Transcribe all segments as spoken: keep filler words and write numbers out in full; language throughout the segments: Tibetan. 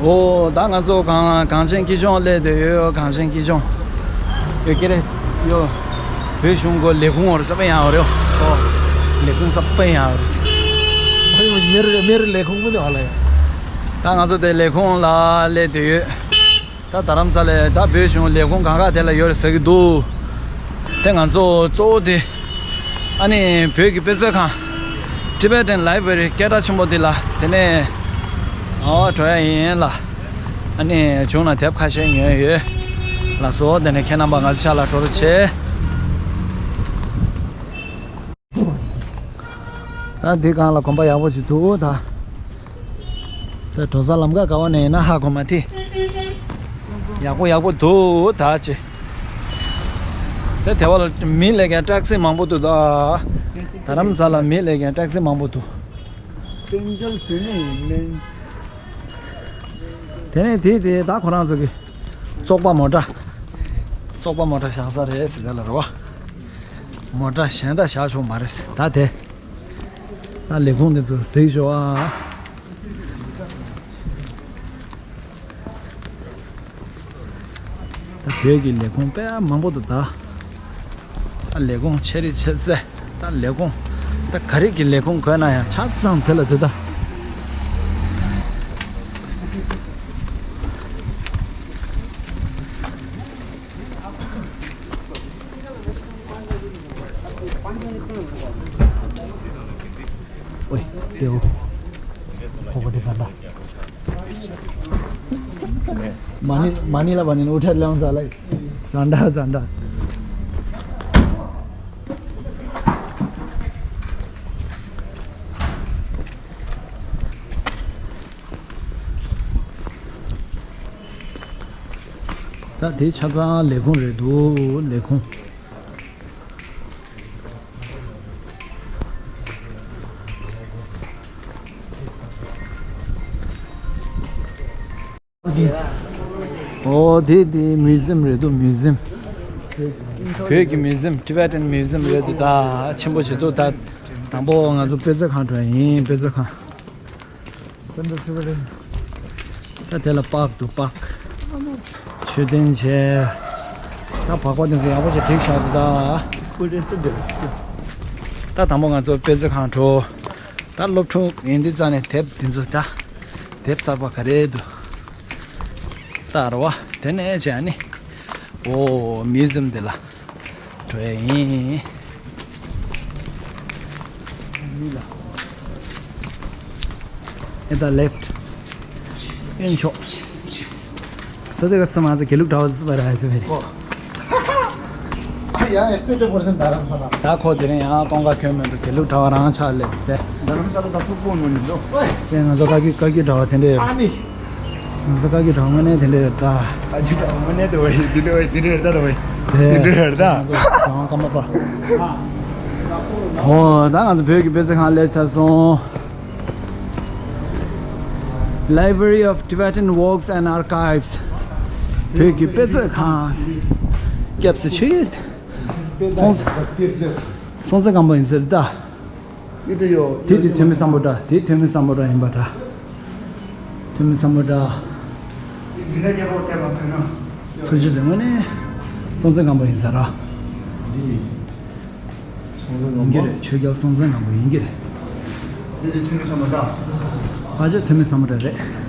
ཨོ་ད་ང་ཚོ་གངས་གངས་ཅན་སྐྱིད་གཤོངས་སླེབས་བསྡད་ཡོད། གངས་ཅན་སྐྱིད་གཤོངས་ཡོད་ཀྱི་རེད། ཡོད། བོད་གཞུང་གི་ལས་ཁུངས་འོར་ས་པ་ཡང་འོར་ཡོད། ཨོ་ལས་ཁུངས་ས་པ་ཡང་འོར། མེར་མེར་ལས་ཁུངས་མི་འདུག་ཨ་ལ་ཡ། ད་ང་ཚོ་དེ་ལས་ཁུངས་ལ་སླེབས་བསྡད་ཡོད། ད་རྡ་རམ་ས་ལའི་ད་བོད་གཞུང་ལས་ཁུངས་གང་ག་དེ་ལ་ཡོད་རེད་ཟེར་གྱི་འདུག་དེ་ང་ཚོ་གཙོ་བོ་དེ་ཨ་ནི་བོད་ཀྱི་དཔེ་མཛོད་ཁང་Tibetan Library སྐད་གྲགས་ཆེན་པོ་དེ་ལ་དེ་ནས་ཨོ་འགྲོ་ཡ་ཡིན་ལ། ཨ་ནི་བྱུང་ན་དེབ་ཁ་ཤས་ཉོས་ཡོད། ལགས་སོ། དེ་ནས་ཁྱེད་རྣམ་པ་ང་ཚོ་ཕྱག་ལ་འགྲོ་རོགས་བྱེད། ད་འདི་སྒང་ལ་གོམ་པ་ཡག་པོ་ཞིག་འདུག་ད། ད་འགྲོ་ས་ལམ་ཁ་ག་བ་ནས་ཡིན་ན་ཧ་གོ་མ་ཐི། ཡག་པོ་ཡག་པོ་འདུག་ད་ཅེ། ད་དེ་བ་ལ་མི་སླེབས་མཁན་ཊེག་སི་མང་པོ་འདུག་ད། རྡ་རམ་ས་ལ་མི་སླེབས་མཁན་ཊེག་སི་མང་པོ་འདུག་དེ་ནས་དེ་དེ་ད་ཁོ་རང་ཚོ་གི་བཙོག་པ་མོ་ཊ། བཙོག་པ་མོ་ཊ་བཞག་ས་རེད་ཟེར་ད་ལ་རེད་བ། མོ་ཊ་གཞན་དག་བཞག་ཆོག་མ་རེད་ཟེར་ད་དེ། ད་ལས་ཁུངས་དེ་ཚོ་གཟིགས་ཤོག་ཨ། ད་བོད་ཀྱི་ལས་ཁུངས་དཔེ་མང་པོ་འདུག་ད། ད་ལས་ཁུངས་ཆེ་རེ་ཆེ་སེ། ད་ལས་ཁུངས། ད་ག་རེ་གི་ལས་ཁུངས་དགོས་ན་ཡང་ཆ་ཚང་དེ་ལ་འདུག་ད། ཨོའི། དེའུ། ཧོ་གོ་དེ་ཟ་འདྲ། མ་ཎི་མ་ཎི་ལ་བ་ནི་ནུ་ཐར་ལང་ཟ་ལ། ཟ་འདྲ་ཟ་འདྲ། ད་དེ་ཆ་ཚང་ལས་ཁུངས་རེད་འདུག་ལས་ཁུངས། ཨོ་དེ་དེ་མིའུ་ཛིམ་རེད་འདུག་མིའུ་ཛིམ། བོད་ཀྱི་མིའུ་ཛིམ། Tibetan Museum རེད་འདུག་ད་ཆེན་པོ་བྱེད་འདུག་ད་དང་པོ་ང་ཚོ་དཔེ་མཛོད་ཁང་འགྲོ་ཡིན། དཔེ་མཛོད་ཁང་། ད་དེ་ལ་པག་འདུག་པག་མཆོད་རྟེན་བྱས། ད་པག་པ་དེ་ཚོ་ཡག་པོ་ཞིག་བསྒྲིགས་བཞག་འདུག་ད། ད་དང་པོ་ང་ཚོ་དཔེ་མཛོད་ཁང་འགྲོ། ད་སློབ་ཕྲུག་ཡིན་དུས་ཙང་ནས་དེབ་འདི་ཚོ་ད། དེབ་གསར་པ་ག་རེ་འདུག་ད་རེད་བ། དེ་ནས་བྱས་ནི། ཨོ་མིའུ་ཛིམ་འདི་ལ། འགྲོ་ཡ་ཡིན། ཨེ་ད་ལེཕ་ཊི། གཡོན་ཕྱོགས། ད་ཚེ་ག་སི་མ་ཚེ་དགེ་ལུགས་གྲྭ་བ་ཟིག་པ་ར་ཧ་ཟེར་བས། ཡང་ཨེ་སི་ཊི་པར་སན་དྷ་རམ་ས་ལ། ད་ཁོ་དེ་རིང་ཡང་སྟོང་ཁ་གྱོན་མི་འདུག་དགེ་ལུགས་གྲྭ་བ་རང་ཆགས་སླེབས་པས། དྷ་རམ་ས་ལ་ད་ཚུགས་པོ་མི་འདུག་དེ་ང་ཚོ་བཀའ་བརྒྱུད་བཀའ་བརྒྱུད་གྲྭ་བ་དེ་འདྲས་ཡོད། ཨ་ནི། ང་ཚོ་བཀའ་བརྒྱུད་གྲྭ་བ་དངོས་གནས་དེ་འདྲས་ཡོད་ད། བཀའ་བརྒྱུད་གྲྭ་བ་དངོས་གནས་དེ་བས་དེ་འདྲས་བས་དེ་འདྲས་ཡོད་ད་དེ་བས། དེ་འདྲས་ཡོད་ད། ང་ཚོ་གྲྭ་བ་ཀམ་པ་པ། ཨོ་ད་ང་ཚོ་བོད་ཀྱི་དཔེ་མཛོད་ཁང་སླེབས་ཚར་སོང་། Library of Tibetan Works and Archives. བོད་ཀྱི་དཔེ་མཛོད་ཁང་། སྐྱབས་སུ་མཆི། སྲོང་བཙན་སྲོང་བཙན་སྒམ་པོ་ཡིན་ཟེར་ད། དེ་དེ་ཐོན་མི་སམ་བྷོ་ཊ། དེ་ཐོན་མི་སམ་བྷོ་ཊ་ཡིན་པ་འདྲ། ཐོན་མི་སམ་བྷོ་ཊ། ཐུགས་རྗེ་ཆེ། དངོས་གནས་སྲོང་བཙན་སྒམ་པོ་ཡིན་ས་ར། འདི། སྲོང་བཙན་སྒམ་པོ། ཡིན་གྱི་རེད། ཆོས་རྒྱལ་སྲོང་བཙན་སྒམ་པོ་ཡིན་གྱི་རེད། འདི་ཚོ་ཐོན་མི་སམ་བྷོ་ཊ། ཕལ་ཆེར་ཐོན་མི་སམ་བྷོ་ཊ་རེད།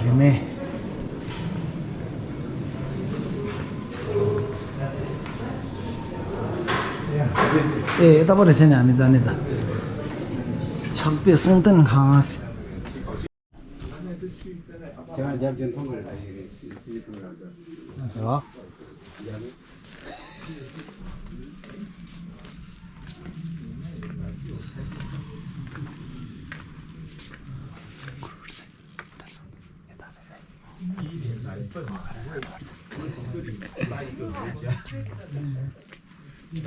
རིན་མེད། ཨེ་ལྟ་བུ་རེ་བྱས་ནས་ཨ་མི་ཙ་ནི་ད། ཕྱག་དཔེ་གསུང་རྟེན་ཁང་། རྒྱ་རྒྱ་རྒྱ་མཐོང་གི་རེད་ད་ཡིན་རེད་སི་སི་མཐོང་གི་རེད་ད། རེད་བ། བའི།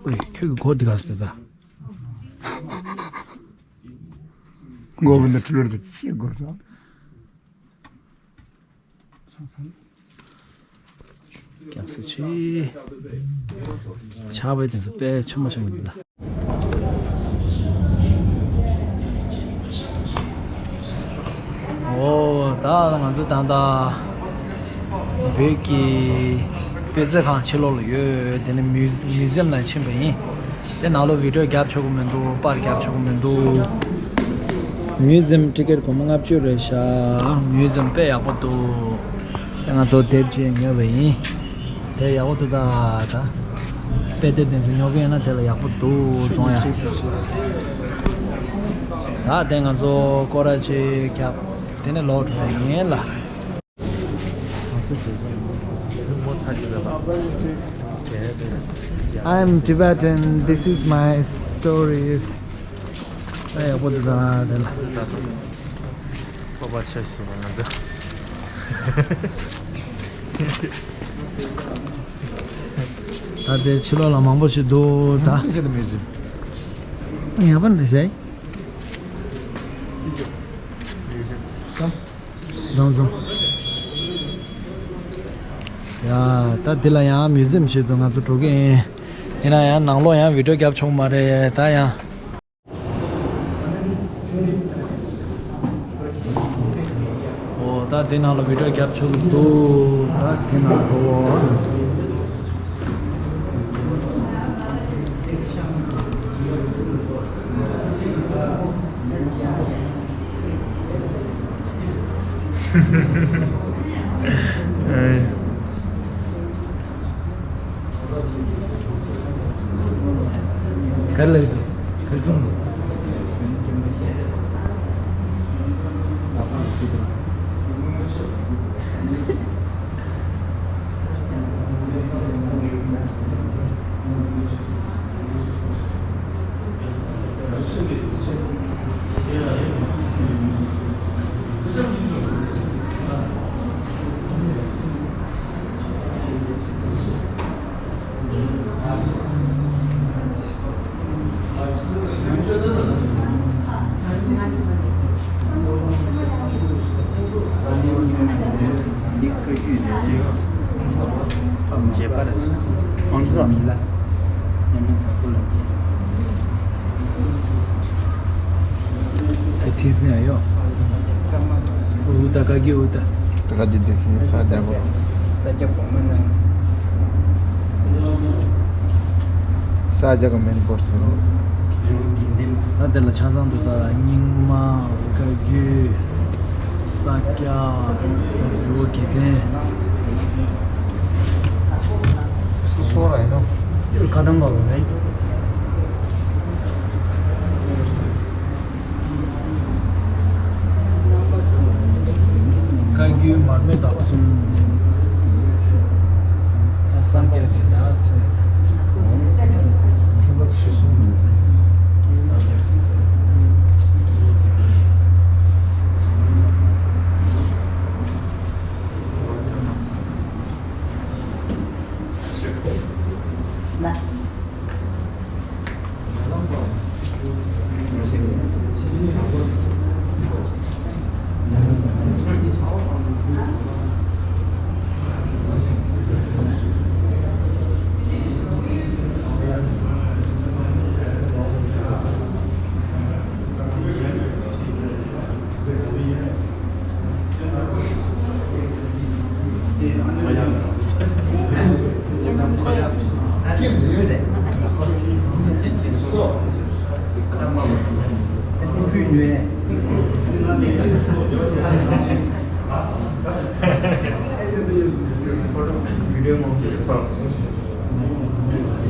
ཨེ། ཁྱོད་ཀྱི་གོ་འདི་ག་ཟེར་ད། མགོ་བོ་འདི་འཁྲུལ་བར་དུ་ཅི་དགོས་སོ། རྒྱག་སྲིད་ཆེ། ཆར་པའི་དེང་སང་དཔེ་ཆེན་པོ་ཆེན་པོ་འདུག་ད། འོ། ད་ང་ཚོ་ད་ལྟ་བོད་ཀྱི་དཔེ་མཛོད་ཁང་ཕྱི་ལོགས་ལ་ཡོད། དེ་ནི་མིའུ་མིའུ་ཛི་ཡམ་ནང་ཕྱིན་པ་ཡིན། དེ་ནང་ལོགས་བི་ཌིའོ་རྒྱབ་ཆོག་གི་མི་འདུག་པར་རྒྱབ་ཆོག་གི་མི་འདུག་མིའུ་ཛི་ཡམ་ཊི་ཀེ་ཊི་སྒོར་མོ་ལྔ་བཅུ་རེད་ཤག་མིའུ་ཛི་ཡམ་དཔེ་ཡག་པོ་འདུག་དེ་ང་ཚོ་དེབ་ཅིག་ཉོས་པ་ཡིན། དེ་ཡག་པོ་འདུག་ད་ད། དཔེ་དེབ་དེ་ཚོ་ཉོ་གི་ཡོད་ན་དེ་ལ་ཡག་པོ་འདུག་བཙོང་ཡ། ད་དེ་ང་ཚོ་སྐོར་ར་ཅིག་རྒྱབ། དེ་ནས་ལོག་འགྲོ་ཡ་ཡིན་ལ། I'm Tibetan, this is my story. ཨ་ཡག་པོ་འདུག་ད་དེ་ལ། སྤོབས་པ་ཆེ་ཞིག་ང་ཚོ། ད་དེ་ཕྱི་ལོགས་ལ་མང་པོ་ཞིག་འདུག་ད། ཡག་པོ་འདུག་ཟེར། བཟང་བཟང་། ཡ། ད་འདི་ལ་ཡང་མིའུ་ཛི་ཡམ་ཞིག་འདུག་ང་ཚོ་འགྲོ་གི་ཡིན། ཡིན་ན་ཡང་ནང་ལོགས་ཡང་བི་ཌིའོ་རྒྱབ་ཆོག་མ་རེད་ད་ཡང་། འོ། ད་འདི་ནང་ལ་བི་ཌིའོ་རྒྱབ་ཆོག་གི་འདུག་ད་འདི་ནང་འགྲོ། ག་རེ་ལབ་ཀྱི་འདུག་ག་རེ་གསུངས་འདུག་ཨུ་ད་ག་གི་ཨུ་ད། ད་ག་གི་དེ་ཤིང་ས་རྒྱ་གོ། ས་རྒྱ་གོ་མེན་པོར་སོ། ད་དེ་ལ་ཆ་ཚང་དུ་ད་རྙིང་མ་བཀའ་བརྒྱུད། ས་སྐྱ། རི་བོ་དགེ་ལྡན། སོ་སོ་ར་ཡིན་ནོ། ཡུལ་ཁ་དམ་པ་གི་རེད། བཀའ་བརྒྱུད་མར་མེ་དག་གསུམ། ས་སྐྱ་དེ་དག་ཟེར།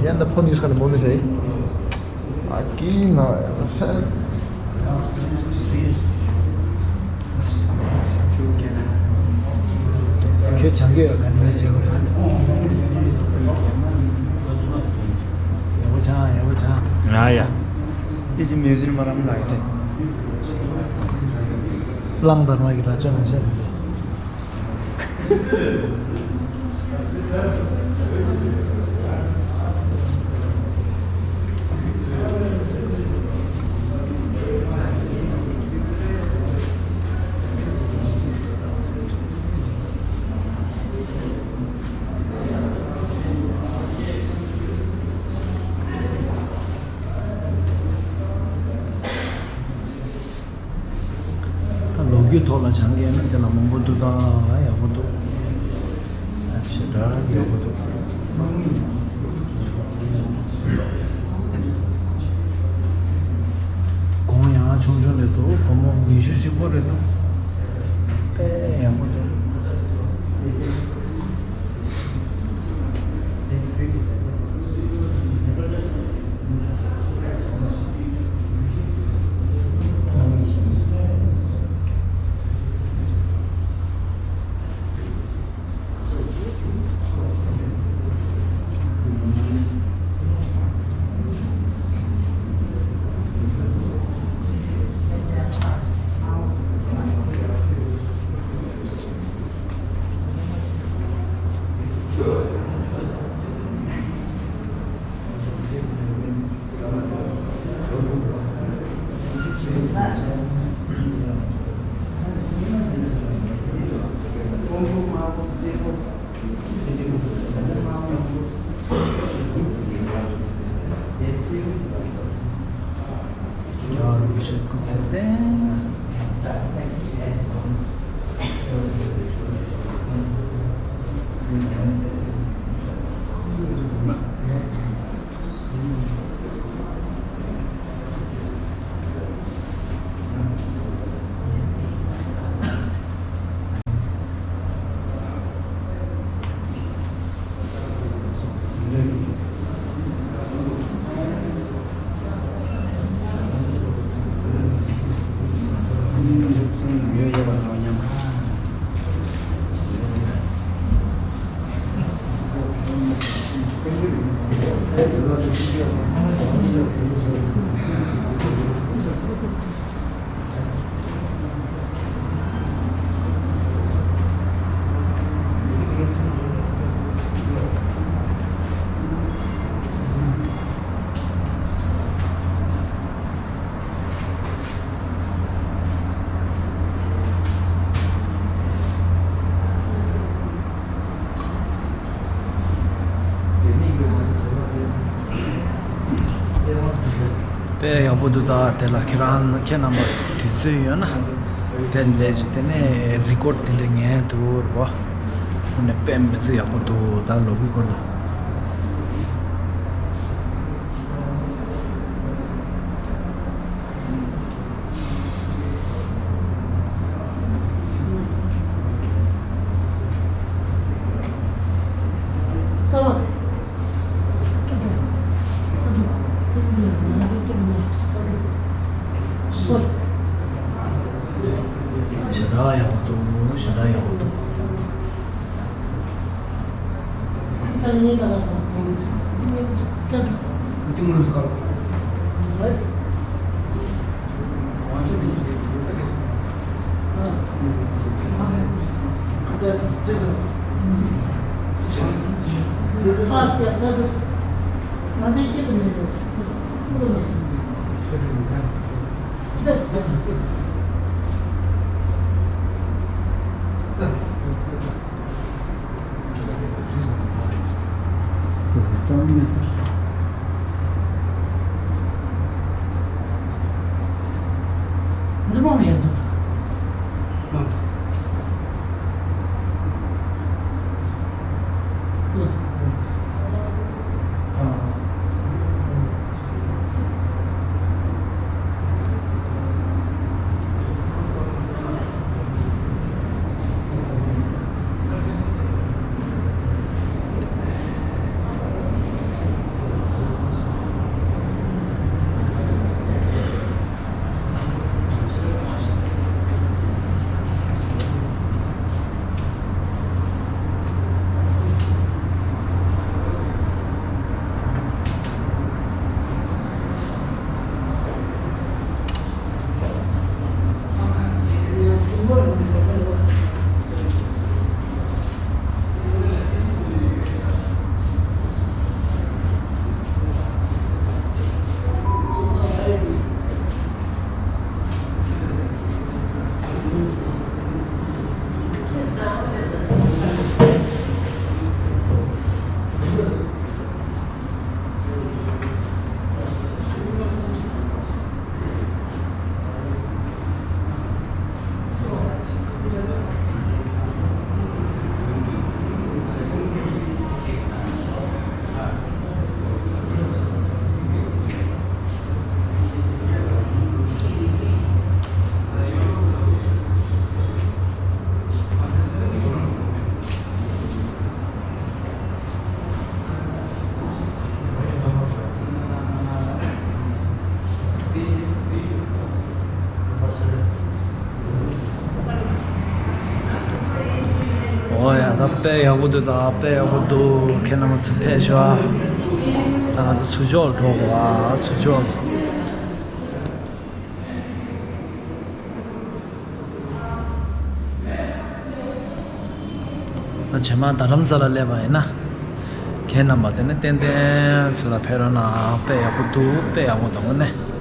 ཡང་ད་ཕོ་ནིས་ཁ་ནས་མོ་ནི་ཟེར། ཨ་ཀི་ན་ཧེ། ཁྱོད་སྦྱང་གི་ཡོད་ག་འདྲ་བྱེད་དགོས་རེད་ཟེར། ཡག་པོ་ཆགས། ཡག་པོ་ཆགས། ང་ཡ། ཨི་ཅི་མིའུ་ཟི་ཡམ་རམ་ལ་ཡི་ཟེར། གླང་དར་མ་གི་རྭ་ཅོ་ནང་བཞིན་རེད། ད་ལོ་རྒྱུས་ཐོག་ལ་སྦྱང་མཁན་ན་དེ་ལ་མང་པོ་འདུག་ད་ཡག་པོ་འདུག་ཞེ་དྲག་ཡག་པོ་འདུག་གོང་ཡང་ཆུང་ཆུང་རེད་འདུག་སྒོར་མོ་ཉི་ཤུ་གཅིག་པོ་རེད་འདུག་དཔེ་ཡག་པོ་འདུག་དཔེ་ཡག་པོ་འདུག་ད་དེ་ལ་ཁྱེད་རང་ཁྱེད་རྣམ་པ་དུས་ཚོད་ཡོད་ན་དེ་ལས་ཀྱི་དེ་ནས་རི་ཀོཌ་དེ་འདྲ་ཉན་འདུག་རེད་པ། ཁོ་ནས་དཔེ་མི་ཚེ་ཡག་པོ་འདུག་ད་ལོ་གི་སྐོར་ལ། ཞེ་དྲག་ཡག་པོ་འདུག་ཞེ་དྲག་ཡག་པོ་འདུག་དཔེ་ཡག་པོ་འདུག་ད་དཔེ་ཡག་པོ་འདུག་ཁྱེད་རྣམ་པ་ཚོ་ཕེབས་ཤོག་ད་ང་ཚོ་ཚུར་ཕྱོགས་ལ་འགྲོ་དགོས་ཨ། ཚུར་ཕྱོགས་ལ། ད་རྗེས་མ་རྡ་རམ་ས་ལ་སླེབས་པ་ཡིན་ན། ཁྱེད་རྣམ་པ་དེ་ནས་ཏན་ཏན་ཚུར་ལ་ཕེབས་རོགས་གནང་། དཔེ་ཡག་པོ་འདུག་དཔེ་ཡག་པོ་འདུག་དངོས་གནས།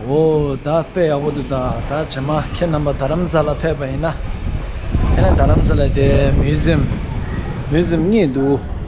འོ་ད་དཔེ་ཡག་པོ་འདུག་ད་ད་རྗེས་མ་ཁྱེད་རྣམ་པ་རྡ་རམ་ས་ལ་ཕེབས་པ་ཡིན་ན། དེ་ནས་རྡ་རམ་ས་ལ་དེ་མིའུ་ཟིམ། མིའུ་ཟིམ་གཉིས་འདུག